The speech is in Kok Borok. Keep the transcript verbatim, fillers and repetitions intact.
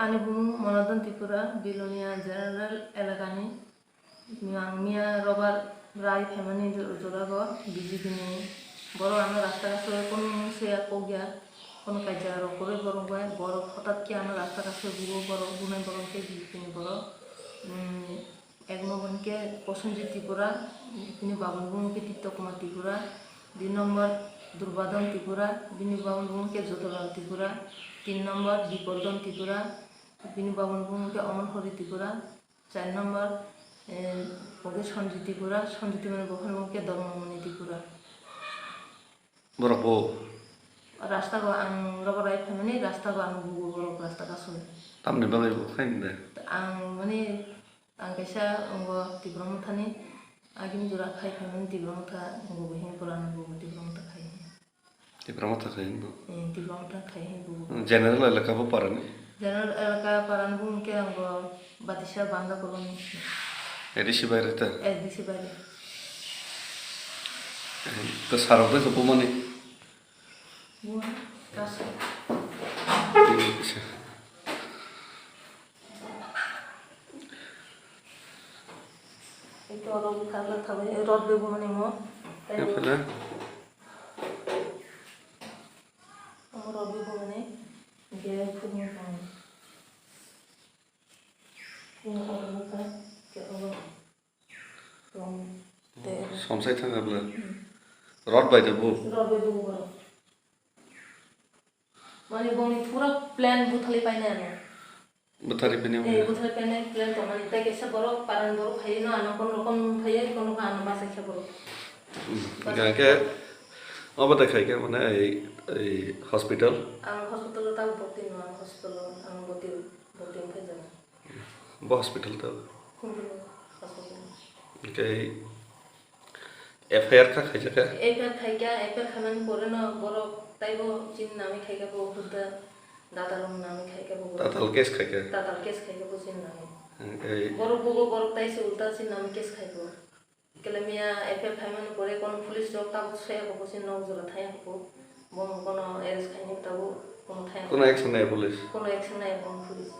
Ani bumung Monodon Tripura, Bilonia General elakani. Ang miya robar rai phaimani jorago B J P ni borok ano rasta kaso kunu se kok ya, kunu kaisa rok kwrwi borok bai, borok hotat khe ano rasta kaso bugo, borok bunai borok khe B J P ni borok. Hmm, Ek nombor hwnkhe Prosenjit Tripura, bini babani bumung khe Titto Kumar Tripura. Dui nombor Durbadon Tripura, bini babani bumung khe Jodolal Tripura. Tin nombor Bipordon Tripura, bini babani bumung khe Omon Hori Tripura. Char nombor, eh, bo khe Sanjit Tripura, Sanjit Tripura ni buphani bumung khe Dharmamani Tripura. Borok bo? Rasta bo ang rogo rai phaimani, rasta bo ang bugo borok rasta kaso. Tamni bagwi bo khaini de? Ang mani, ang kaisa ongo Tipra Mothani, agini jora khai phaimani Tipra Motha ongo bo hin pura ang bugo Tipra Motha khai hin. Tipra Motha khai hin bo? Eh, Tipra Motha khai hin bugo. General elaka bo parani? General elaka parani bo hwnkhe ang bo Batisa Banda Koloni. A D C baire ta? A D C baire. To sarok de bumani? Bumani kaso. Acha. Ito oro bwkha bwkha bai rot bai bumani mo. Tei ya phala. Omo rot bai bumani. Ge phungo bumani. Phungo oro bwkha. Ke oro. Somsai thang abla. Hmm. Rot bai de bo. Rot bai bo bo. Mane bongni pura plan butharwi painai ano. Butharwi painai. Eh, butharwi painai plan tongmani. Tai kaisa borok, paran borok phaiwi no ano kono rokom phaiwi, kono rokom ano bachai khe borok. Hmm. Hingke obo de khai khe mane ei, ei hospital. Ang hospital o tabuk bokti no, ang hospital o ang bokti, bokti wngkha jana. Bo hospital to? Kumbul hospital. Hingke F I R kha khaijak kha? F I R khaikha, F I R khaimani pore no borok taibo chini nami khaikha bo hurda, datal rok nami khaikha bo borok. Datal case khaikha? Datal case khaikha bo chini nami. Hingke borok bugo borok taise ulta chini nami case khaikha. Kele miya F I R khaimani pore kono police rok tabuk soya kho bo chini nok jora thaya kho bo. Bo kono arrest khaini tabuk kono thaya. Kono action nai police? Kono action nai kono police.